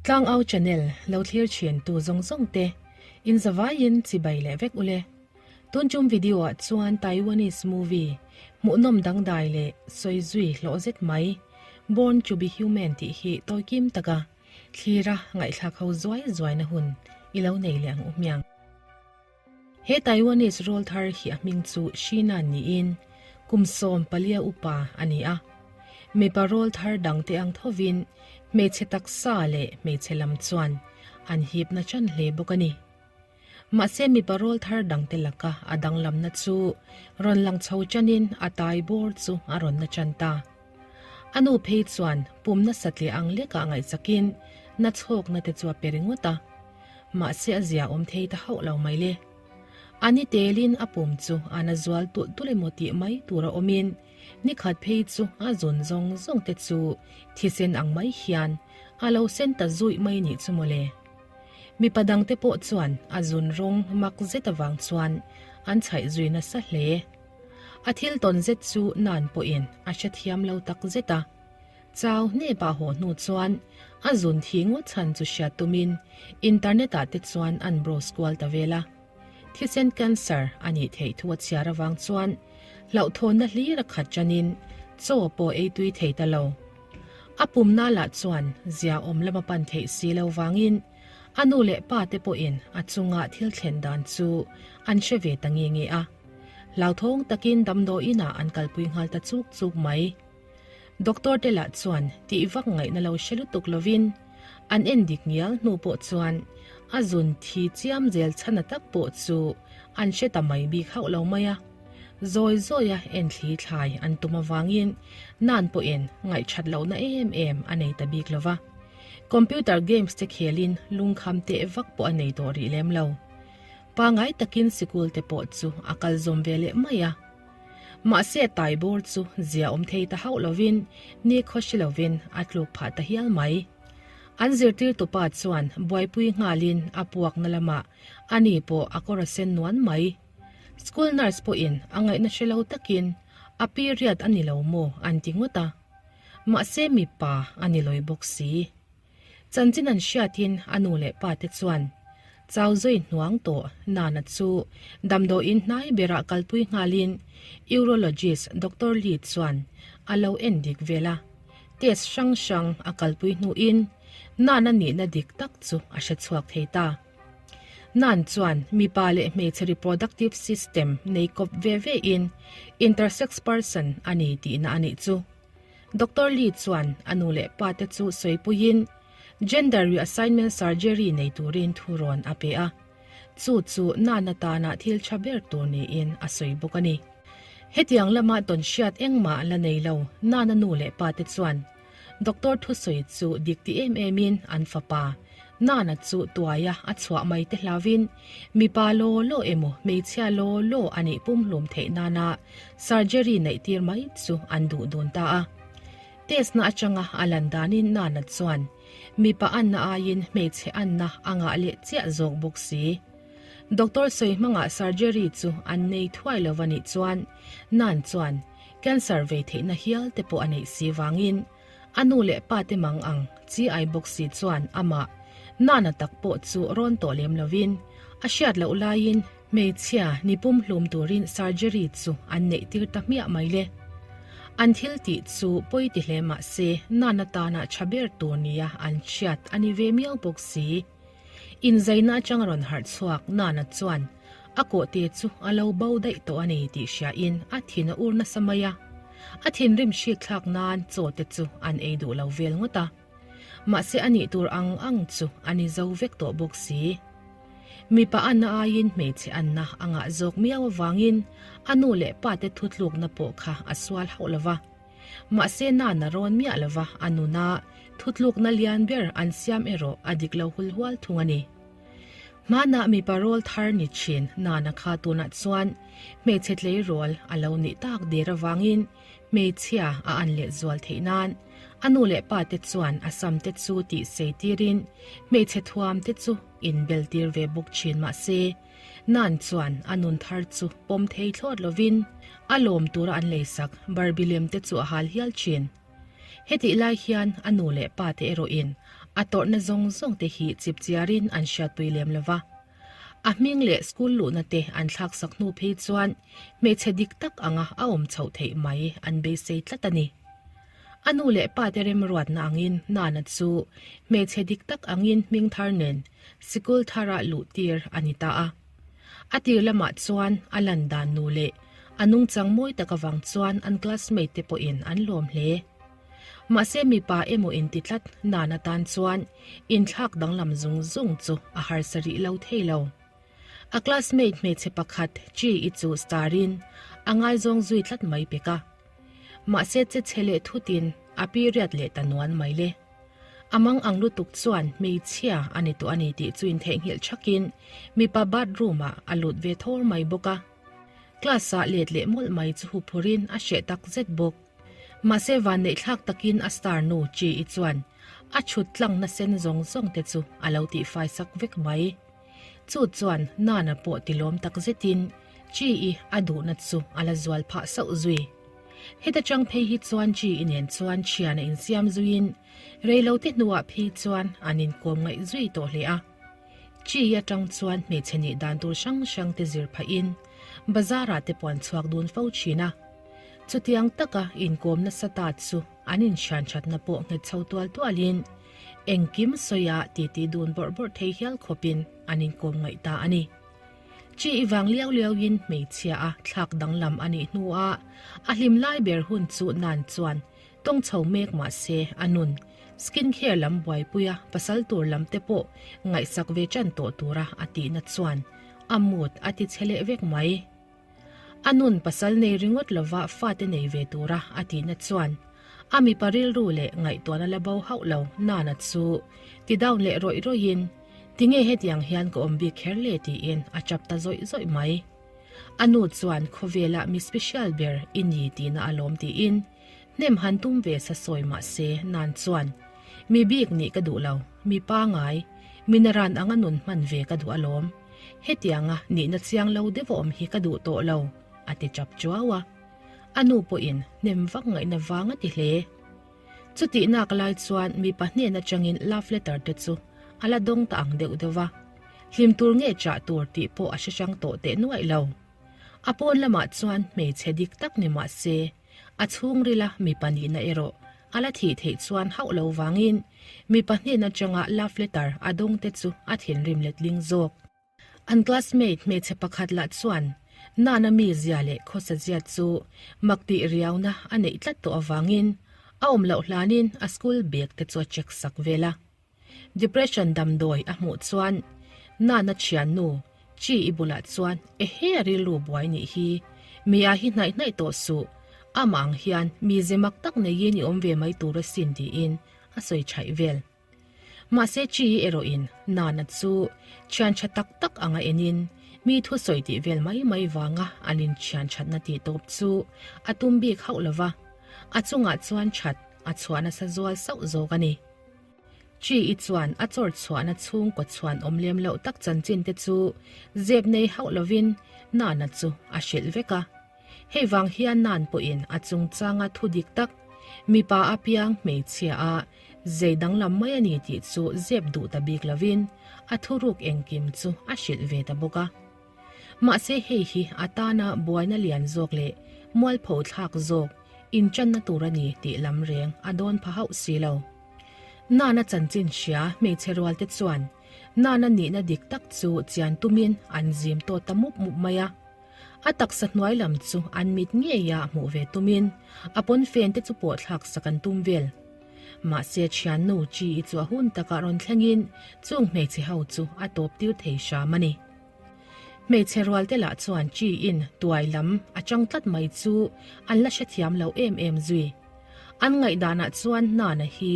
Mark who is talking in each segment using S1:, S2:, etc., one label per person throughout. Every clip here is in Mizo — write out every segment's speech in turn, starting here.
S1: Tlangau channel lo thlir thin tu zawng zawng te in zavaiin chibai leh vek ule. Tun tum video ah chuan Taiwanese movie hmuhnawm dangdai leh sawi zui hlawh zet mai Born to be Human tih hi tawikim taka thlira ngaihthlak ho zuai zuaina hun i lo nei leh ang u hmiang. He Taiwanese rawlthar hi a hming chu Shinan niin kum 14 upa a ni a. Mipa rawlthar dangte ang thovin hmeichhe taksa leh hmeichhe lam chuan an hipna chan hle bawk a ni. Mahse mipa rawlthar dangte laka a danglamna chu rawn lang chho chanin a tai bawr chu a rawn na chan ta. A nu phei chuan pumna satliah ang lekah ngaihchakin na chhawkna te chu a pe ringawt a. Mahse a zia awm thei ta hauh lo mai le. A ni telin a pum chu a na zual tulh tulh emaw tih mai tur a awmin nikhat phei chu a zun zawng zawng te chu thisen ang mai hian a lo sen ta zuih mai nih chu mawle. Mipa dangte pawh chuan a zun rawng mak zet avang chuan an chhaih zui nasa hle. A thil tawn zet chu Nan pawhin a hrethiam lo tak zet a. Chau hnep ah haw hnu chuan a zun thi ngawt chhan chu hriat tumin internet ah te chuan an browse kual ta vel a. Thisen cancer a nih theih thu a chhiar avang chuan hlauhthawnna hlir a khat chanin chaw pawh ei tui thei ta lo. A pumna lah chuan zia awm lam a pan theih si lo vangin a nu leh pa te pawhin a chunga thil thlen dan chu an hre ve ta nge nge a. Hlauthawng takin damdawiin ah an kalpui nghal ta chuk chuk mai. Doctor te lah chuan tih vak ngaihna lo hre lutuk lovin an en dik ngial hnu pawh chuan a zun thi chiam zel chhana tak pawh chu an hre ta mai bik hauh lo mai a. Zawi zawia en thli thlai an tum avangin Nan pawhin ngaihthat lohna em em a nei ta bik lova. Computer games te khelin lungkham teh vak pawh a nei tawh rih lem lo. Pangai takin sikul te pawh chu a kal zawm ve leh mai a. Mahse tai bawr chu zia awm thei ta hauh lovin ni khaw hre lovin a tluk phah ta hial mai. An zirtirtupa chuan buaipui nghalin a puakna lamah ani pawh a kawr a sen nuan mai. School nurse pawhin a ngaihna hre lo takin a period a ni lo maw an ti ngawt a. Mahse mipa a ni lawi bawk si. Chanchin an hriatin a nu leh pa te chuan chau zui hnuang tawh Nana chu damdawiin hnai berah kalpui nghalin Urologist Doctor Lee chuan a lo en dik vel a, test hrang hrang a kalpui hnuin Nana nihna dik tak chu a hre chhuak thei ta. Nan chuan mipa leh hmeichhe reproductive system nei kawp ve ve in intersex person a ni tihna a nih chu. Doctor Lee chuan a nu leh pa te chu sawipuiin gender reassignment surgery nei turin thu rawn a pe a, chu chu nana tana thil tha ber tur niin a sawi bawk a ni. Hetiang lama tawn hriat engmah la nei lo nana nu leh pa te chuan Doctor thusawi chu dik ti em emin an fapa Nana chu tuaia a chhuah mai te hlauvin mipa law law emaw hmeichhia law law a nih pumhlum theih nana surgery neih tir mai chu an duh dun ta a. Test na atanga a lan danin Nana chuan mipa anna aiin hmeichhe anna a ngah leh chiah zawk bawk si. Doctor sawi hmangah surgery chu an nei thuai lo va nih chuan Nan chuan cancer vei theihna hial te pawh a neih si vangin A nu leh pa te mang ang chi ai bawk si chuan amah Nana tak pawh chu rawn tawh lem lovin a hriat loh laiin hmeichhia ni pumhlum turin surgery chu an neih tir ta hmiah mai le. An thil tih chu pawi ti hle mah se Nana tana tha ber tur nia an hriat a ni ve miau bawk si. Inzaina atang a rawn harh chhuak Nana chuan a kawhte chu a lo bo daih tawh a ni tih hriain a thin a ur nasa mai a. A thinrim hrik thlak nan chaw te chu an ei duh lo vel ngawt a. Mahse a nih tur ang ang chu a ni zo vek tawh bawk si. Mipa anna aiin hmeichhe anna a ngah zawk miau avangin a nu leh pa te thutlukna pawh kha a sual hauh lo va. Mahse Nana rawn miah lova a nuna thutlukna lian ber an siam erawh a dik lo hul hual thung a ni. Hmanah mipa rawl thar ni thin Nana kha tunah chuan hmeichhe tleirawl a lo nih tak der avangin hmeichhia a an leh zual theih nan a nu leh pa te chuan a sam te chu tih sei tirin hmeichhe thuam te chu inbel tir ve bawk thin mahse Nan chuan a nun thar chu pawm thei thlawt lovin a lawm tura an leisak Barbie lem te chu a hal hial thin. Hetih lai hian a nu leh pa te erawhin A tawrhna zawng zawng te hi chipchiarin an hriatpui lem lo va. A hming leh school luhna te an thlaksak hnu phei chuan hmeichhe dik tak anga a awm chhoh theih mai an beisei tlat a ni. A nu leh pa te remruatna angin Nana chu hmeichhe dik tak angin hming thar nen sikul thara luh tir a ni ta a. A tir lamah chuan a lan dan nu leh a nungchang mawi tak avang chuan an classmate te pawhin an lawm hle. Mahse mipa emaw inti tlat Nana tan chuan inthlak danglam zung zung chu a harsa rih lo thei lo. A classmate hmeichhe pakhat Chi-i chu star-in a ngaizawng zui tlat mai pek a. Mahse che chhe leh thutin a period leh ta nuan mai le. A mang ang lutuk chuan hmeichhia a ni tawh a ni tih chu intheihnghilh thakin mipa bathroom-ah a lut ve thawr mai bawk a. Class-ah let leh mawlh mai chu huphurin a hreh tak zet bawk. Mahse vanneihthlak takin a star nu Chi-i chuan a chhut tlangna sen zawng zawng te chu a lo tihfai sak vek mai. Chu chuan Nana pawh tilawm tak zetin Chi-i a duhna chu a la zual phah sauh zui. Heta chang phei hi chuan Chi-i nen chuan thian a insiam zuiin reilote hnuah phei chuan an inkawm ngaih zui tawh hle a. Chi-i atang chuan hmeichhe nih dan tur hrang hrang te zir phahin bazar-ah te puan chhuak dun fo thin a. Chutiang taka inkawm nasa ta chu an inhrian thatna pawh nghet chho tual tualin engkim sawiah titi dun bawrh bawrh thei hial khawpin an inkawm ngaih ta a ni. Chi i vang liau liauin hmeichhia a thlak danglam a nih hnuah a hlim lai ber hun chu nan chuan tawng chho mek mah se a nun skin care lam buaipuia pasal tur lam te pawh ngaihsak ve tan tawh tura a tihna chuan a mood a ti chhe leh vek mai. A nun pasal nei ringawt lova fate nei ve tura a tihna chuan a mipa rilru leh ngaihtuahna la bo hauh lo Nana chu ti down leh rawih rawih in tinge hetiang hian ka awm bik kher le tiin a chap ta zawih zawih mai. A nu chuan khawvela mi special ber i ni tihna a lawm tiin hnem han tum ve sa sawi mah se Nan chuan mi bik nih ka duh lo, mi pangai, mi naran anga nun hman ve ka duh alawm. Hetianga nihna chiang lo deuh a awm hi ka duh tawh lo, a ti chap chuau a. A nu pawhin hnem vak ngaihna vang a ti hle. Chutih nak lai chuan mipa hnen atangin love letter te chu a la dawng ta ang deuh deuh a. Hlim tur nge chah tur tih pawh a hre hrang tawh teh nuaih lo. A pawn lamah chuan hmeichhe dik tak ni mah se, a chhungrila mipa nihna erawh A la thih theih chuan hauh lo vangin mipa hnen atanga love letter a dawng te chu a thinrim letling zawk. An classmate hmeichhe pakhat lah chuan Nana mizia leh khawsa zia chu mak tih riauna a neih tlat tawh avangin a awm loh hlanin a school bag te chu a check sak vel a. Depression damdawi a hmuh chuan Nana thiannu Chi i bulah chuan ehe a rilru buai nih hi, mi ah hi hnaih hnaih tawh suh, amah ang hian mi ze mak tak neiin i awm ve mai tur asin tiin a sawi thaih vel. Mahse Chi i erawhin Nana chu thian tha tak tak anga enin mi thusawi tih vel mai mai vanga an inthian thatna tih tawp chu a tum bik hauh lova, a chungah chuan that a chhuah nasa zual sauh zawk a ni. Chi i chuan a chawr chhuahna chhungkaw chhuan awm lem loh tak chanchin te chu zep nei hauh lovin Nana chu a hrilh vek a. Hei vang hian Nan pawhin a chungchanga thu dik tak, mipa a piang hmeichhia a zei danglam mai a ni tih chu zep duh ta bik lovin a thuruk engkim chu a hrilh ve ta bawk a. Mahse hei hi a tana buaina lian zawk leh mualpho thlak zawk inṭanna tur a ni tih lam reng a dawn pha hauh si lo. Nana chanchin hria hmeichhe rualte chuan Nana nihna dik tak chu chian tumin an zim tawh ta mup mup mai a. A taksa hnuai lam chu an mit ngeia hmuh ve tumin a pawnfen te chu pawh thlak sak an tum vel. Mahse thiannu Chi-i chu a hun takah rawn thlengin chung hmeichhe ho chu a tawp tir thei hram a ni. Hmeichhe rualte lah chuan Chi-in tuai lam a chang tlat mai chu an la hrethiam lo em em zui. An ngaihdanah chuan Nana hi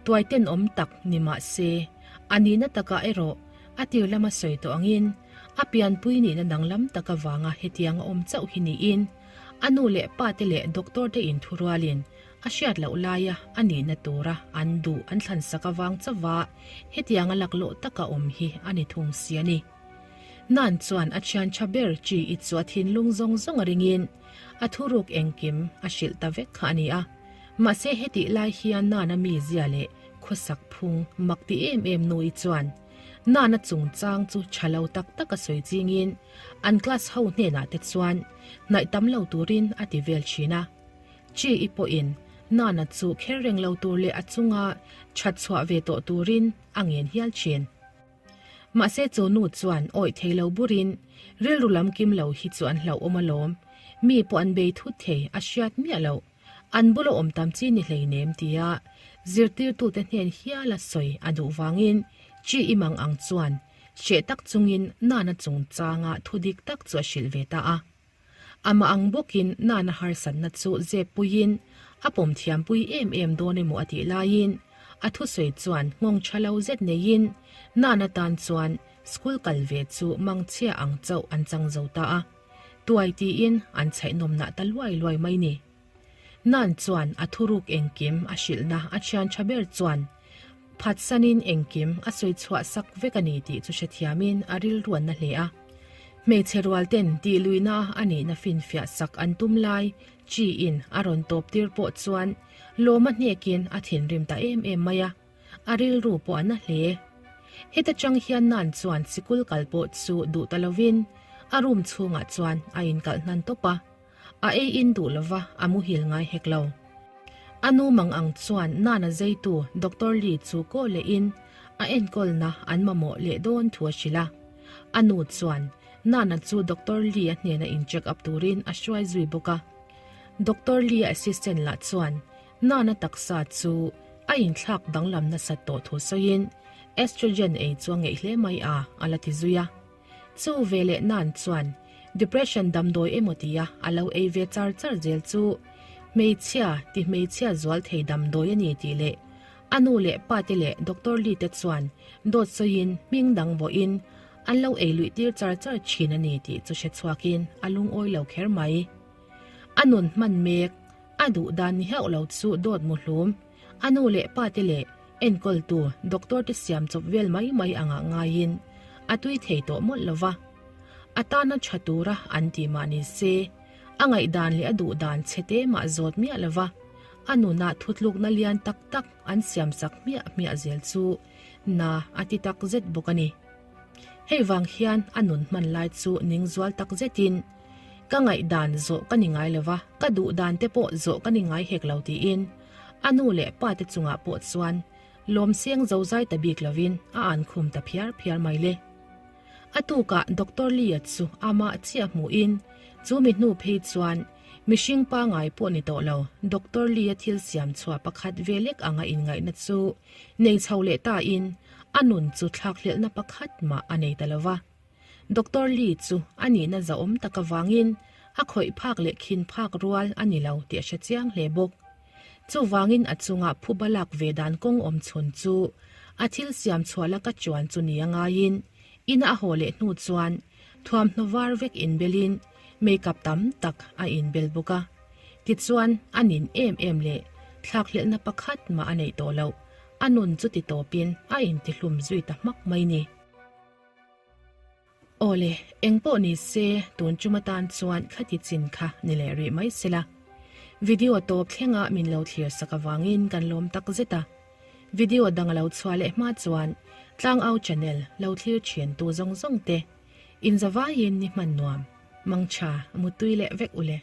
S1: tuai tenawm tak ni mah se, a nihna takah erawh a tir lama sawi tawh angin a pianpui nihna danglam tak avanga hetiang a awm chauh hi niin a nu leh pate leh doctor te inthurualin a hriat loh laia a nihna tura an duh an thlansak avang chauha hetianga laklawh taka awm hi a ni thung si a ni. Nan chuan a thian tha ber Chi i chu a thinlung zawng zawng a ringin a thuruk engkim a hrilh ta vek kha a ni a. Mahse hetih lai hian Nana mizia leh. khawsak phung mak ti em em nui chuan Nana chungchang chu tha lo tak tak a sawi chingin an class ho hnenah te chuan hnaih tam lo turin a ti vel thin a. Chi i pawhin Nana chu kher reng lo tur leh a chunga that chhuah ve tawh turin a ngen hial thin. Mahse chu nu chuan awih thei lo burin rilru lam kim lo hi chu an hlauhawm alawm, mi pawh an bei thut thei a hriat miah loh. An bula awm tam chi ni hleinem tia zirtirtute hnen hiala sawi a duh vangin chi i mang ang chuan hreh tak chungin Nana chungchanga thu dik tak chu a hrilh ve ta a. Amah ang bawkin Nana harsatna chu zep puiin a pawm thiampui em em dawn emaw a tih laiin a thusawi chuan nghawng tha lo zet neiin Nana tan chuan school kal ve chu mangchhia ang chauh an chang zo ta a. Tuai tiin an chhaih nawmnah ta luai luai mai ni. Nan chuan a thuruk engkim a hrilhna a thian tha ber chuan phatsanin engkim a sawi chhuah sak vek a ni tih chu hrethiamin a rilruanna hle a. Hmeichhe rual ten tih luihna a nihna finfiah sak an tum lai chi in a rawn tawp tir pawh chuan lawm a hnekin a thinrim ta em em mai a. A rilru pawh a na hle. Heta chang hian Nan chuan sikul kal pawh chu duh ta lovin a room chhungah chuan a inkalh hnan tawp a. A ei in duh lova a muhil ngai hek lo. A nu mang ang chuan Nan a zeitu Doctor Lee chu kaw lehin a enkawlna an mamawh leh dawn thu a hrilh a. A nu chuan Nana chu Doctor Lee a hnena in check up turin a hruai zui bawk a. Doctor Lee a assistant lah chuan Nana taksa chu a inthlak danglam nasat tawh thu sawiin estrogen ei chu a ngeih hle mai a, a la ti zui a. Chu veleh Nan chuan depression damdawi emaw tia a lo ei ve char char zel chu hmeichhia ti hmeichhia zual thei damdawi a ni tih leh a nu leh pa te leh Doctor Lee te chuan dawt sawiin hming dang vawiin an lo ei luih tir char char thin a ni tih chu hre chhuakin a lungawi lo kher mai. A nun hman mek. A duh dan ni hauh lo chu dawt muhlum, a nu leh pa te leh enkawltu doctor te siam chawp vel mai mai angah ngaiin a tui thei tawh mawlh lo va. A tana tha tura an ti mah ni se, a ngaihdan leh a duh dan chhe te mah zawt miah lo va, a nunah thutlukna lian tak tak an siam sak hmiah hmiah zel chu na a ti tak zet bawk a ni. Hei vang hian a nun hman lai chu ning zual tak zetin, Ka ngaihdan zawh ka ni ngai lo va, ka duh dan te pawh zawh ka ni ngai hek lo tiin a nu leh pa te chungah pawh chuan lawmseng zozai ta bik lovin a an khum ta phiar phiar mai le. A tukah Doctor Lee-a chu amah chiah hmuhin chu mi hnu phei chuan mihring pangai pawh ni tawh lo Doctor Lee-a thil siam chhuah pakhat ve lek anga inngaihna chu nei chho leh tain a nun chu thlakhlelhna pakhat mah a nei ta lo va. Doctor Lee chu a nihna zahawm tak avangin a khawih phak leh khin phak rual a ni lo tih a hre chiang hle bawk. Chuvangin a chunga phuba lak ve dan kawng awm chhun chu a thil siam chhuah laka chuan chu ni a ngaiin ina a haw leh hnu chuan thuamhnaw var vek inbelin makeup tam tak a inbel bawk a. Tichuan a nin em em leh thlakhlelhna pakhat mah a neih tawh loh, a nun chu ti tawpin a intihlum zui ta hmak mai ni. Awle, eng pawh ni se, tun chum atan chuan khati chin kha ni leh rih mai sela. Video tawp thlenga min lo thlir sak avangin kan lawm tak zet a. Video dang a lo chhuah leh hma chuan Tlangau channel lo thlir thin tu zawng zawng te, inzavaiin ni hman nuam, mangtha, mutui leh vek ule.